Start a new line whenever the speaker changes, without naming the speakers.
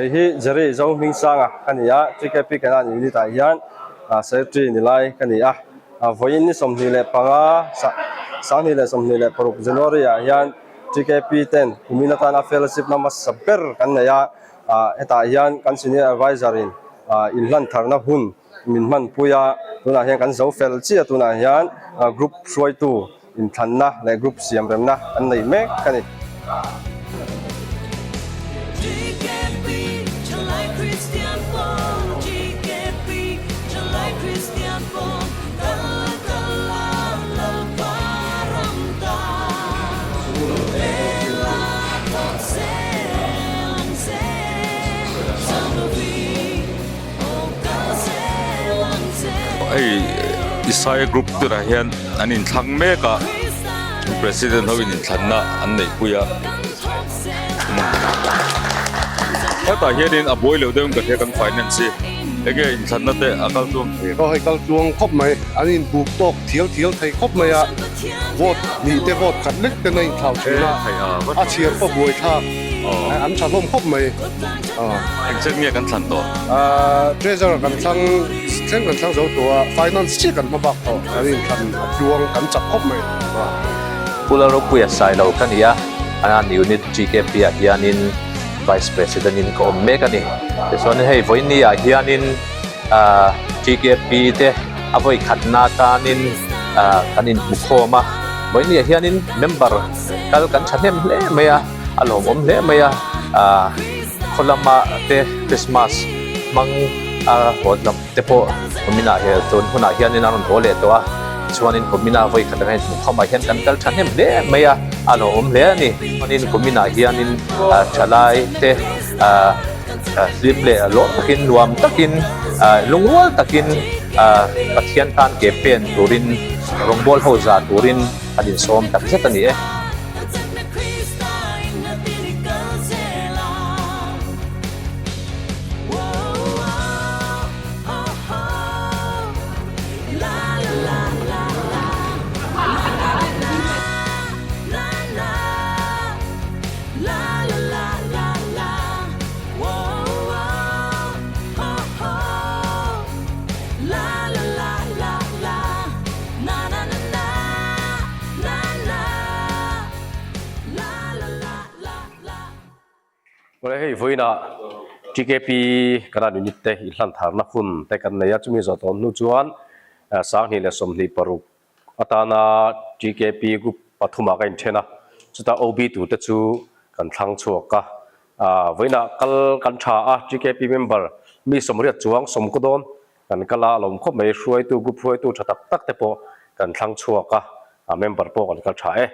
Kei hi Jerry Zohmingsanga ka ni a, TKP Canaan Unit ah hian Secretary ni lai ka ni a. Vawiin ni 25, 2026 January ah hian TKP ten kumin atana fellowship na hmasa ber kan nei a, hetah hian kan Senior Adviser in inhlan tharna hun min hmanpui a, tunah hian kan zo fel chiah tunah hian group hruaitu inthlanna leh group siam remna an nei mek a ni.
Hei Isaiah group tunah hian an inthlang mek a president ho in inthlanna an neihpui a hetah hianin a buai lo deuh in ka hria kan finance hi enge inthlanna te a kal tluang thei
Aw hei kal tluang khawp mai an inbuk tawk thial thial thei khawp mai a vote hnih te vote khat lek ten a inthlau thin a a chhiar pawh buai thlak an tha hlawm khawp mai.
Engchen nge kan thlan tawh?
Treasurer kan thlang thleng kan thlang zo tawh a, finance chiah kan hma bak tawh, kan inthlan a tluang kan chak khawp mai.
Pu Lalropuia Sailo ka ni a, Anand Unit GKP ah hianin Vice President in ka awm mek a ni. Tichuan hei vawiin ah hianin GKP te a vawi khatna atanin kan inhmukhawm a, vawiin ah hianin member kal kan thahnem hle mai a. A lawmawm hle mai a, aah khaw lama te Christmas hmang a haw lam te pawh kuminah he tun hunah hianin a rawn haw leh tawh a, chuanin kuminah vawi khat anga inhmuh khawmah hian kan kal thahnem hle mai a, a lawmawm hle a ni. Chuanin kuminah hianin ah thalai te ah hlim leh lawm takin nuam takin ah lungrual takin ah Pathian tan ke pen turin rawngbawl ho za turin an insawm tak zet a ni e.
Awle hei vawiinah TKP Kanan unit te inhlan tharna hun te kan nei a, chumi zawh tawh hnu chuan 2026 atana TKP group pathumah ka inthen a, chutah OB turte chu kan thlang chhuak a, vawiinah kal kan tha a, TKP member mi 80 chuang sawmkaw dawn Kan kal a, a lawm khawp mai, hruaitu, group hruaitu tha tak tak te pawh kan thlang chhuak a, member pawh kan kal tha e.